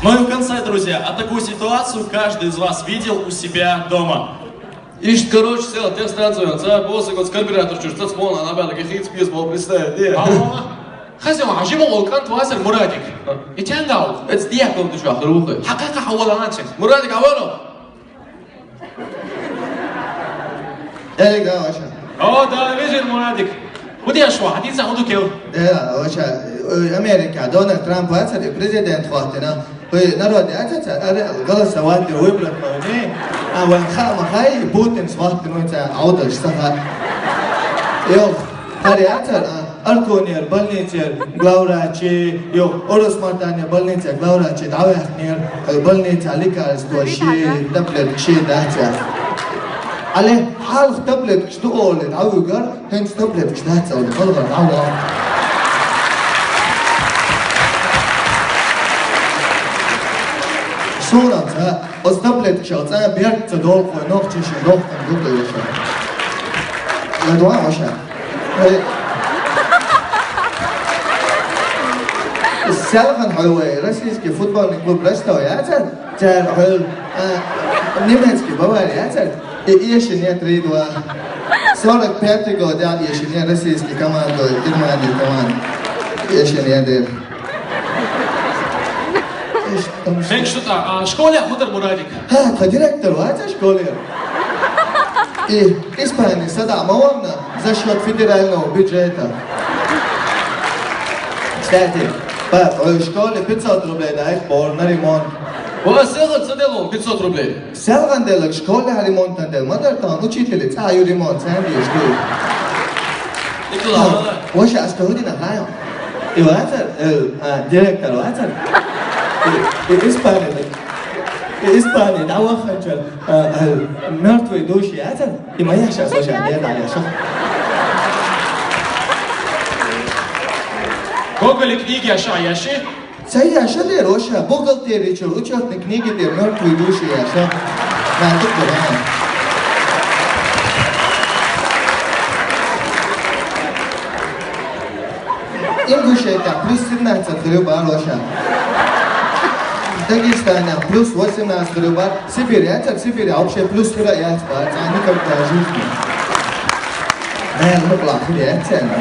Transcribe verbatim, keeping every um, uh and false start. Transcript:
Ну и в конце, друзья, а такую ситуацию каждый из вас видел у себя дома. Иштта, короче, сел техстанцион, ца босса гоц карбюратор чуьра ца цхьана, а набаьлла хица пес боху, представь, де. Ава. Хаза ван, жима гӀолу кӀант вацара Мурадик. И чан дал? Эца дехкал ду чохь руху. Хьан кхаькха хьан вала анча? Мурадик, а вала? Элиг, а, ваша. О, да, вижу, Мурадик. ХӀун деш ву, хьан дийца хӀун ду кев? Э, ваша, э, Америка, Дональд Трамп вацара, и президент хӀоттина. Хьуй народ яцара ца, аре, голосовать выбрать вайни. А вайн хаа ма хай, Путинс хӀоттина вайн ца, Ӏовдалш ца хаа. Йо, хӀара яцара, а, Артунера больницера главврачи, йо, Урус-Мартанера больницера главврачи дӀаваьккхинера, э, больница лекарство ши, таблетка ши дац яц. Али, хьалха таблеткаш ду олий, дӀавуьгар, хӀинца таблеткаш дац олий, халхар дӀавахара. Суна ца, оцу таблеткашал цӀа берг ца долу хой, нохчий шин дохкан ду тӀе ваша. Я дуа ваша. Ой. Селхан хьой вай, российский футбольный клуб Ростов яцара? Цара хьоьлу, а, немецкий Бавария яцара? И эшина я три два. Сорок пятый год я эшина я российский команду, Германии команду. Эшина я дер. Иш там что? Хенк шу та, а, школе хӀун дара Мурадик? Ха, тха директор вац школе. И Испания сада ма ванна за счёт федерального бюджета. Кстати, пап, ой, в школе пятьсот рублей дай, бор на ремонт. Ва, селхан ца дело пятьсот рублей. Селхан делаг школе ремонтан дел, ма дар тан учителе цхьа ю ремонт, цхьа ю шу. Николай, ваша, а что, хӀун дина хьайо? И вацара, э, а, директор вацара? И, и Испания, и Испания, да, ваханча, а, а, мёртвые души яцара? И моя щас, ваша, не, да, я щас. Гоголе книги яша, яши? Ца яша дер, ваша, бухгалтерия чуьра учётный книги дер, мёртвые души яша. На, тут, да. Ингушетия плюс семнадцать хир ю бара, ваша. Дагестане плюс восемнадцать хир ю бара. Сибирь яцара, Сибирь вообще плюс хир яц бара, цхьа никогда в жизни. Наверное, мукъалахь хир яц царна.